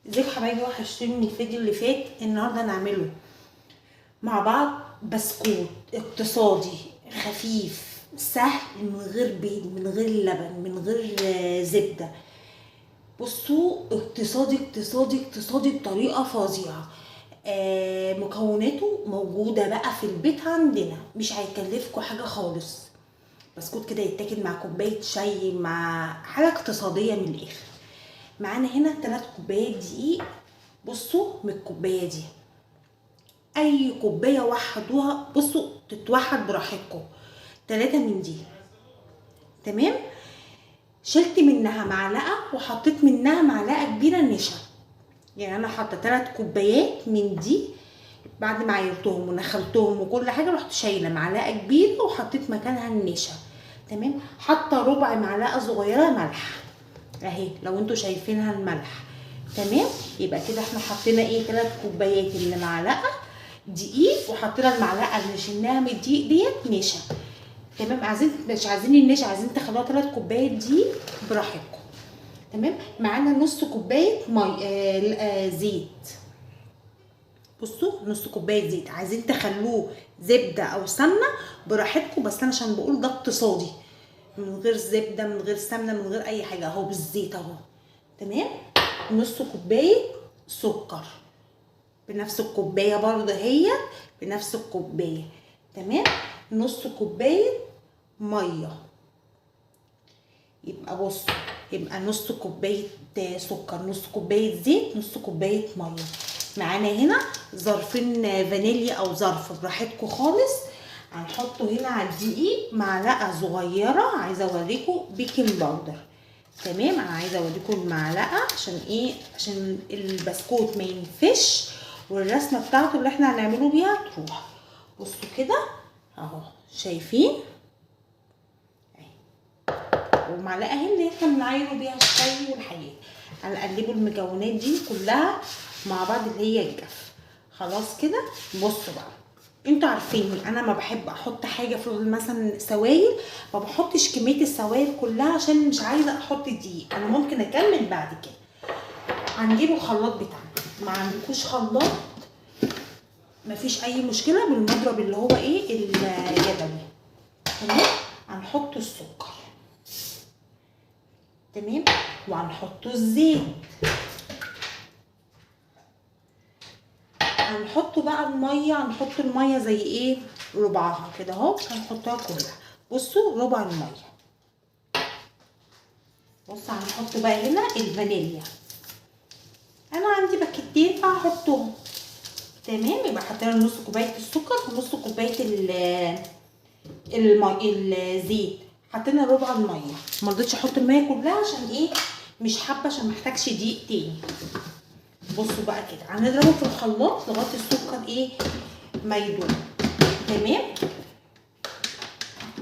ازيكم حبايبي؟ وحشتوني من الفيديو اللي فات. النهارده نعمله مع بعض بسكوت اقتصادي خفيف سهل، من غير بيض، من غير لبن، من غير زبدة. بصوا اقتصادي اقتصادي اقتصادي بطريقة فظيعة. مكوناته موجودة بقى في البيت عندنا، مش هيكلفكم حاجة خالص. بسكوت كده يتاكل مع كوباية شاي، مع حاجة اقتصادية من الاخر. معانا هنا 3 كوبايات دقيق. بصوا من الكوباية دي، اي كوباية وحدوها، بصوا تتوحد براحتكم. 3 من دي، تمام. شلت منها معلقه وحطيت منها معلقه كبيرة نشا. يعني انا حاطه 3 كوبايات من دي، بعد ما عيرتهم ونخلتهم وكل حاجة رحت شايله معلقه كبيرة وحطيت مكانها النشا، تمام. حاطه ربع معلقه صغيرة ملح اهي، لو انتوا شايفينها الملح، تمام. يبقى كده احنا حطينا ايه؟ 3 كوبايات اللي معلقه دقيق، وحطينا المعلقة اللي شلناها من الدقيق ديت نشا، تمام. عايزين مش عايزين النشا، عايزين تخلوها 3 كوبايات دقيق براحتكم، تمام. معانا نص كوباية مي زيت. بصوا نص كوباية زيت، عايزين تخلوه زبدة او سمنه براحتكم، بس انا عشان بقول ده اقتصادي، من غير زبدة من غير سمنه من غير اي حاجة، اهو بالزيت اهو، تمام. نص كوباية سكر بنفس الكوباية برضه، هي بنفس الكوباية، تمام. نص كوباية مية. يبقى بصوا، يبقى نص كوباية سكر، نص كوباية زيت، نص كوباية مية. معانا هنا ظرفين فانيليا او ظرف براحتكم خالص. هنحطه هنا على الدقيق معلقه صغيرة، عايزه اوريكم baking powder، تمام. انا عايزه اوريكم المعلقة عشان ايه؟ عشان البسكوت ما ينفش والرسمه بتاعته اللي احنا هنعمله بيها تروح. بصوا كده اهو، شايفين؟ اهي، ومعلقة اهي اللي احنا بنعايره بيها الشاي والحاجات. هنقلبوا المكونات دي كلها مع بعض اللي هي الجاف. خلاص كده. بصوا بقى، انتوا عارفين انا ما بحب احط حاجة في مثلا سوائل، ما بحطش كمية السوائل كلها عشان مش عايزه احط دقيق، انا ممكن اكمل بعد كده. هنجيب الخلاط بتاعنا، ما عندكوش خلاط مفيش اي مشكلة، بالمضرب اللي هو ايه اليدوي، تمام. هنحط السكر، تمام، وهنحط الزيت، هنحط بقى المية. هنحط المية زي ايه؟ ربعها كده اهو، هنحطها كلها. بصوا ربع المية. بصوا هنحط بقى هنا الفانيليا، انا عندي باكيتين فهحطهم، تمام. يبقى حطينا نص كوباية السكر ونص كوباية الزيت، حطينا ربع المية. ما رضيتش احط المية كلها عشان ايه؟ مش حابة، عشان ما احتاجش دقيق تاني. بصوا بقى كده هنضربه في الخلاط لغاية السكر ايه ما يدوب، تمام.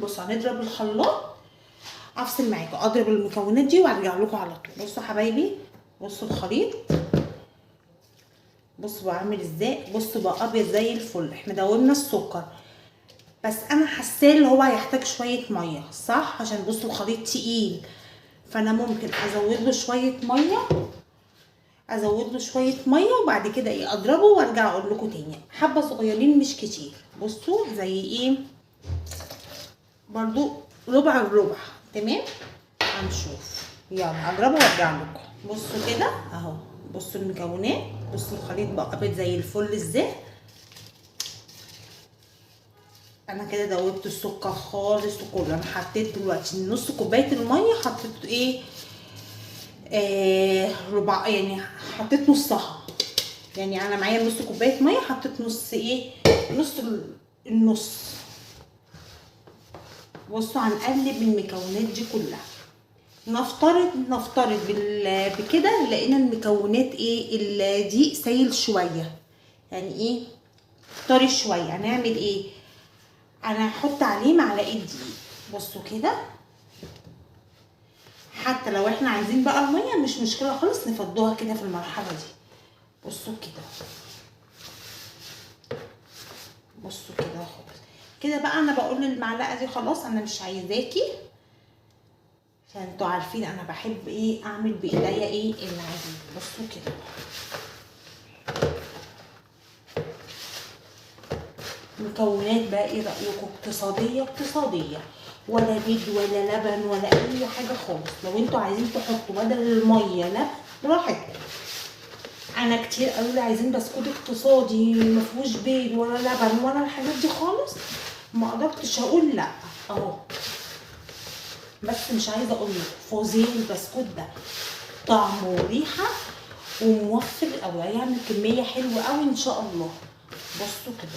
بصوا هنضرب الخلاط، افصل معاكم اضرب المكونات دي وارجع لكم على طول. بصوا حبايبي، بصوا الخليط، بصوا بقى عامل ازاي. بصوا بقى ابيض زي الفل. احنا دوبنا السكر، بس انا حاساه اللي هو هيحتاج شوية مية، صح؟ عشان بصوا الخليط تقيل، فانا ممكن ازود له شوية مية، ازود له شوية مية وبعد كده ايه اضربه وارجع اقول لكم تاني. حبه صغيرين مش كتير. بصوا زي ايه برضو ربع الربع، تمام. هنشوف، يلا اضربه وارجع لكم. بصوا كده اهو، بصوا المكونات، بصوا الخليط بقى ابيض زي الفل ازاي. انا كده دوبت السكر خالص وكله. انا حطيت دلوقتي نص كوباية المية، حطيت ايه ربع، يعني حطيت نصها. يعني انا معايا نص كوباية مية، حطيت نص ايه، نص النص. بصوا هنقلب المكونات دي كلها. نفترض بكده لقينا المكونات ايه، الدقيق سايل شوية، يعني ايه طري شوية. هنعمل ايه؟ انا هحط عليه معلقه دقيق. بصوا كده، حتى لو احنا عايزين بقى المية مش مشكلة خالص، نفضوها كده في المرحلة دي. بصوا كده، بصوا كده خالص كده بقى. انا بقول للمعلقه دي خلاص انا مش عايزاكي، عشان انتوا عارفين انا بحب ايه اعمل بايديا ايه العجين. بصوا كده مكونات بقى، ايه رايكم؟ اقتصادية اقتصادية، ولا بيض ولا لبن ولا اي حاجة خالص. لو انتوا عايزين تحطوا بدل المية لبن براحتكم. انا كتير قالوا لي عايزين بسكوت اقتصادي ما فيهوش بيض ولا لبن ولا الحاجات دي خالص، ما قدرتش اقول لا اهو. بس مش عايزه اقول لكم فظيع البسكوت ده، طعمه وريحه وموفر قوي، هيعمل كمية حلوة قوي ان شاء الله. بصوا كده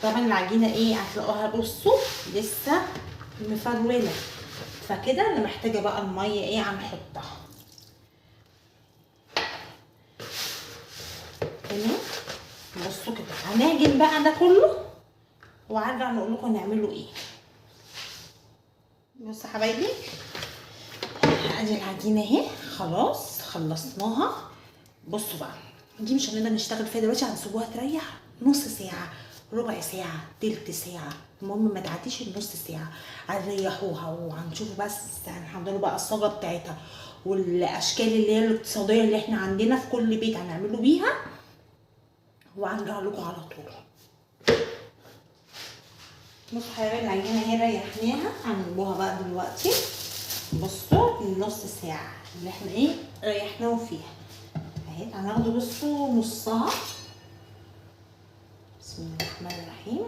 طبعا العجينة ايه هتلاقوها، بصوا لسه مفروله، فكده انا محتاجه بقى المية ايه هنحطها. تمام. بصوا كده هنعجن بقى ده كله وهرجع نقول لكم نعمله ايه. بصوا حبايبي ادي العجينة اهي خلاص خلصناها. بصوا بقى دي مش هنقدر نشتغل فيها دلوقتي، هنسيبوها تريح نص ساعة، ربع ساعة، تلت ساعة، المهم ما تعديش النص ساعة. هنريحوها وهنشوف بس هنحضروا بقى الصاجه بتاعتها والاشكال اللي هي الاقتصادية اللي احنا عندنا في كل بيت هنعمله بيها، وهنرجع لكم على طول. بصوا حبايبي العجينة اهي ريحناها، هنجيبوها بقى دلوقتي. بصوا النص ساعة اللي احنا ايه ريحناهم فيها اهي، هناخده بصوا نصها. بسم الله الرحمن الرحيم.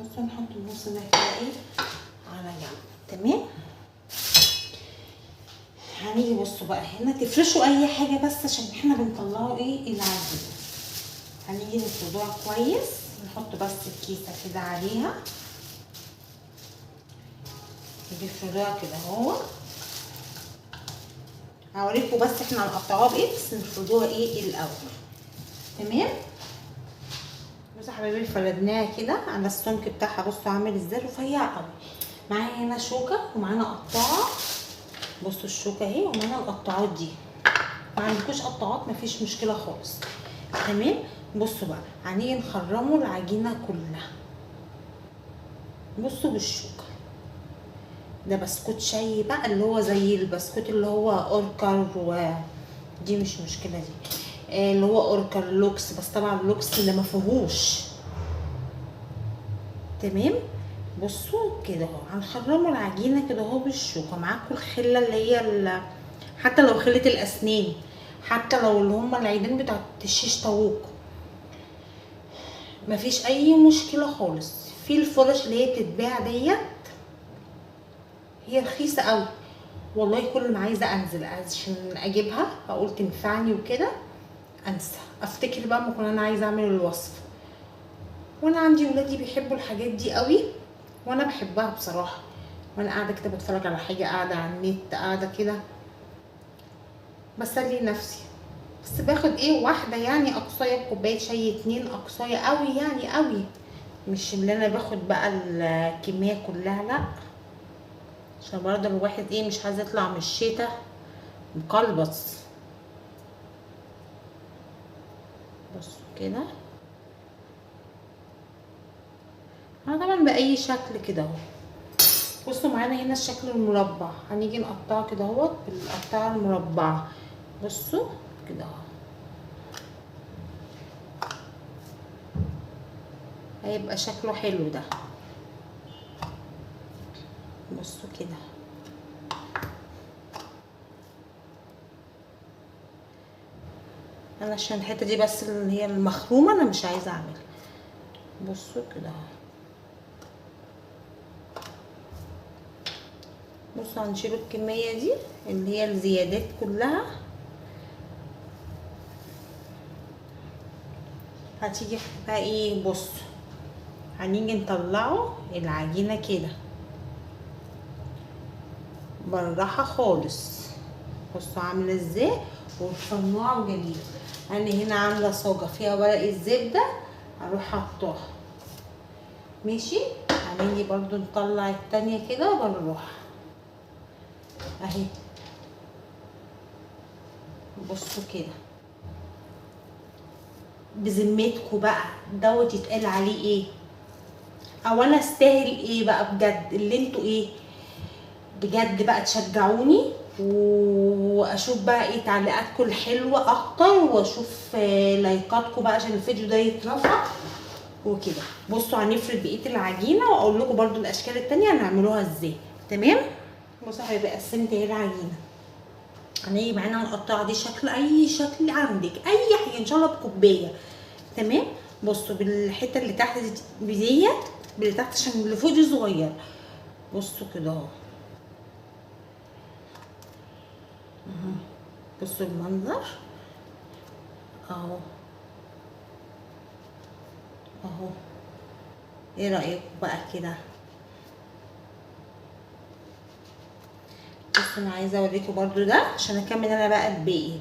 بصوا نحط النص ده كده ايه على جنب. تمام. هنيجي بصوا بقى هنا تفرشوا اي حاجة بس عشان احنا بنطلعوا ايه العجينة. هنيجي نفردوها كويس، نحط بس الكيسة كده عليها، نفردوها كده اهو. هوريكم بس احنا هنقطعوها بايه، بس نفردوها ايه الاول. تمام. بصوا يا حبايبي فردناها كده على السمك بتاعها، بصوا عامل ازاي، رفيع قوي. معايا هنا شوكه ومعانا قطاعه، بصوا الشوكة اهي، ومعانا القطاعات دي. ما عندكوش قطاعات مفيش مشكلة خالص. تمام. بصوا بقى هنيجي نخرموا العجينة كلها. بصوا بالشوكة، ده بسكوت شاي بقى اللي هو زي البسكوت اللي هو اوركر، ودي مش مشكلة دي اللي هو اوركر لوكس، بس طبعا اللوكس اللي ما فيهوش. تمام. بصوا كده اهو هنخرموا العجينة كده اهو بالشوكة. معاكم الخلة اللي هي حتى لو خله الاسنان، حتى لو اللي هم العيدان بتاعت الشيش طاووق، مفيش اي مشكلة خالص. في الفرش اللي هي بتتباع ديت هي رخيصة قوي والله، كل ما عايزه انزل عشان اجيبها اقول تنفعني وكده انسى، افتكر بقى ما كنت انا عايزه اعمل الوصفة. وانا عندي ولادي بيحبوا الحاجات دي قوي وانا بحبها بصراحة. وانا قاعدة كده بتفرج على حاجة، قاعدة على النت، قاعدة كده بسلي نفسي، بس باخد ايه واحدة يعني اقصايه بكوبايه شاي، 2 اقصايه قوي يعني قوي، مش اللي انا باخد بقى الكمية كلها، لا، عشان برضه الواحد ايه مش عايز يطلع من الشتا مقلبص. بصوا كده انا طبعا باي شكل كده اهو. بصوا معانا هنا الشكل المربع، هنيجي نقطعه كده اهوت بالقطعه المربعه. بصوا كده اهو هيبقى شكله حلو ده. بصوا كده انا عشان الحتة دي بس اللي هي المخرومه انا مش عايزه اعملها. بصوا كده اهو. بصوا هنشيل الكمية دي اللي هي الزيادات كلها. هتيجي بقى ايه، بصوا هنيجي نطلعه العجينة كده بالراحة خالص. بصوا عامله ازاي ورفيعه وجميلة. انا هنا عامله صاجه فيها ورق الزبدة هروح حطاها. ماشي. هنيجي برضو نطلع التانية كده بالراحة اهي. بصوا كده بذمتكم بقى دوت يتقال عليه ايه؟ او انا استاهل ايه بقى بجد؟ اللي انتوا ايه بجد بقى تشجعوني، واشوف بقى ايه تعليقاتكم الحلوة اكتر، واشوف لايكاتكم بقى عشان الفيديو ده يترفع وكده. بصوا هنفرد بقية العجينة واقول لكم برده الاشكال التانية هنعملوها ازاي. تمام. بصوا حبايبي قسمت اهي العجينة، هنيجي معانا نقطعها دي شكل اي شكل عندك، اي حاجة ان شاء الله بكوبايه. تمام. بصوا بالحتة اللي تحت ديت باللي تحت عشان اللي فوق دي صغير. بصوا كده اهو، بصوا المنظر اهو اهو. ايه رايكم بقى كده؟ بصوا انا عايزه اوريكم برضو ده عشان اكمل انا بقى الباقي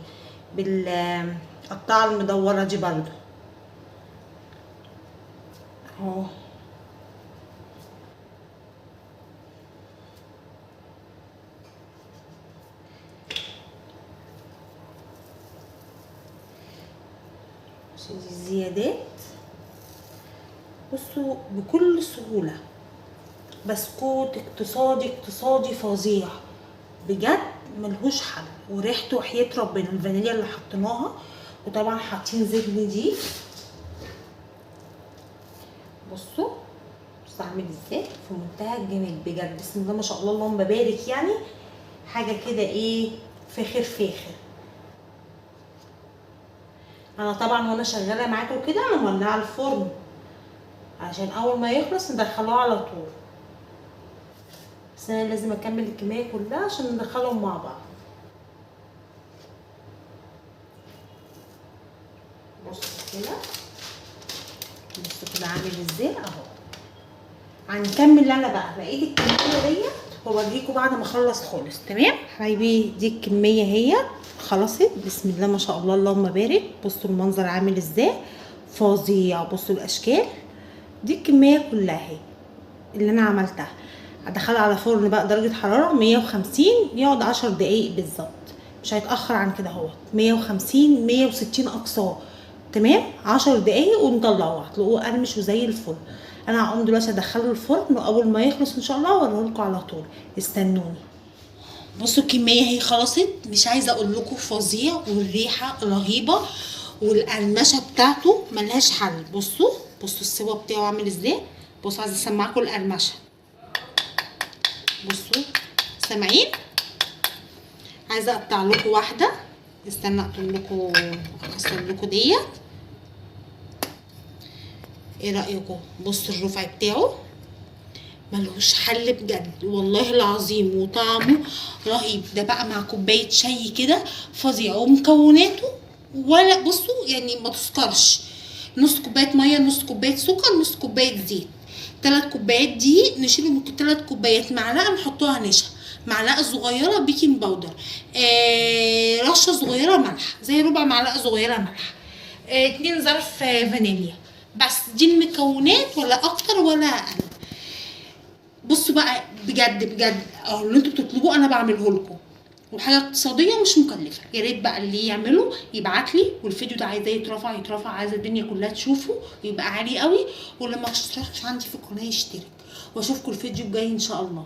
بالقطعه المدوره دي برضو اهو. دي الزيادات. بصوا بكل سهولة، بسكوت اقتصادي اقتصادي فظيع بجد، ملهوش حل، وريحته وحياة ربنا الفانيليا اللي حطيناها، وطبعا حاطين زيت نضيف. بصوا بصوا عامل ازاي، في منتهى الجمال بجد، بسم الله ما شاء الله اللهم بارك، يعني حاجة كده ايه فاخر فاخر. انا طبعا وانا شغالة معاكم كده انا مولعه الفرن عشان اول ما يخلص ندخلوه على طول، بس انا لازم اكمل الكمية كلها عشان ندخلهم مع بعض. بصوا كده، بصوا كده عامل ازاي اهو. هنكمل انا بقى بقية الكمية ديت واوريكم بعد ما اخلص خالص. تمام حبايبي، دي الكمية هي خلصت، بسم الله ما شاء الله اللهم بارك. بصوا المنظر عامل ازاي، فظيع. بصوا الاشكال، دي الكمية كلها اهي اللي انا عملتها. هدخلها على فرن بقى درجه حرارة 150، يقعد 10 دقايق بالظبط، مش هيتاخر عن كده اهوت. 150 160 اقصاه. تمام، 10 دقايق ونطلعه، هتلاقوه قرمش وزي الفل. انا هقوم دلوقتي ادخله الفرن، واول ما يخلص ان شاء الله اوريه لكم على طول، استنوني. بصوا الكمية هي خلصت، مش عايزه اقول لكم فظيع، والريحه رهيبة، والقرمشه بتاعته ملهاش حل. بصوا بصوا السوا بتاعه عامل ازاي. بصوا عايزه اسمعكم القرمشه، بصوا سامعين؟ عايزه اقطع لكم واحدة، استنى اقطع لكم، اكسر لكم ديت. ايه رايكم؟ بصوا الرفع بتاعه ملهوش حل بجد والله العظيم، وطعمه رهيب. ده بقى مع كوباية شاي كده فظيع، ومكوناته ولا بصوا يعني ما تسكرش. نص كوباية مية، نص كوباية سكر، نص كوباية زيت، 3 كوبايات دقيق، نشيل من 3 كوبايات معلقه نحطوها نشا، معلقه صغيرة baking powder، رشه صغيرة ملح، زي ربع معلقه صغيرة ملح، 2 ظرف فانيليا. بس دي المكونات، ولا اكتر ولا اقل. بصوا بقى بجد بجد اهو اللي انتوا بتطلبوه انا بعمله لكم، وحاجه اقتصادية ومش مكلفة. يا ريت بقى اللي يعمله يبعت لي، والفيديو ده عايزاه يترفع يترفع، عايزه الدنيا كلها تشوفه يبقى عالي قوي، واللي ما اشتركش عندي في القناة يشترك، واشوفكم الفيديو الجاي ان شاء الله.